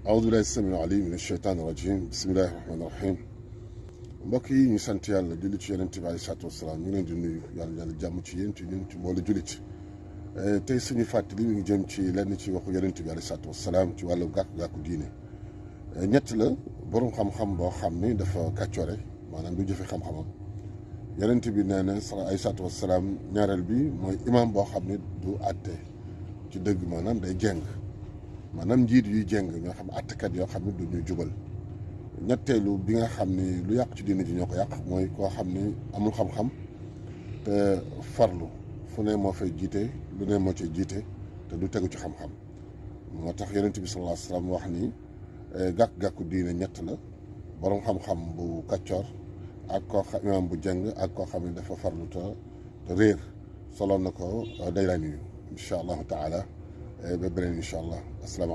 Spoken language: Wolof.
أعوذ بالله السميع العليم من الشيطان الرجيم بسم الله الرحمن الرحيم mbokk yi ñu sant yàlla julli ci yonent bi alayhi salaatu wasalaam ñu leen di nuyu yàlla jàmm ci yéen ci ñun ci mboolu jullit tey suñu fàttali mi ngi jëm ci lenn ci waxu yonent bi alayhi salaatu wasalaam ci wàllu gàkku diine ñett la borom xam-xam boo xam ni dafa kàccoore maanaam du jëfe xam-xamam yonent bi nee na alayhi salaatu wasalaam ñaareel bi mooy imam boo xam ne du àtte ci dëgg maanaam day jeng maanaam njiit yuy jeng ñoo xam àttekat yoo xam ne du ñuy jubal ñetteelu bi nga xam ni lu yàq ci diine ji ñoo ko yàq mooy koo xam ni amul xam-xam te farlu fu ne moo fay jiite lu ne moo cay jiite te du tegu ci xam-xam moo tax yonent bi sallallahu alayhi wa sallam wax ni gàkk-gàkku diine ñett la borom xam-xam bu kàccoor ak koo xam imaam bu jeng ak koo xam ne dafa farlu te réer soloon na ko day la nuyu incha allahu taala ba beneen incha allah asalaamaaleykum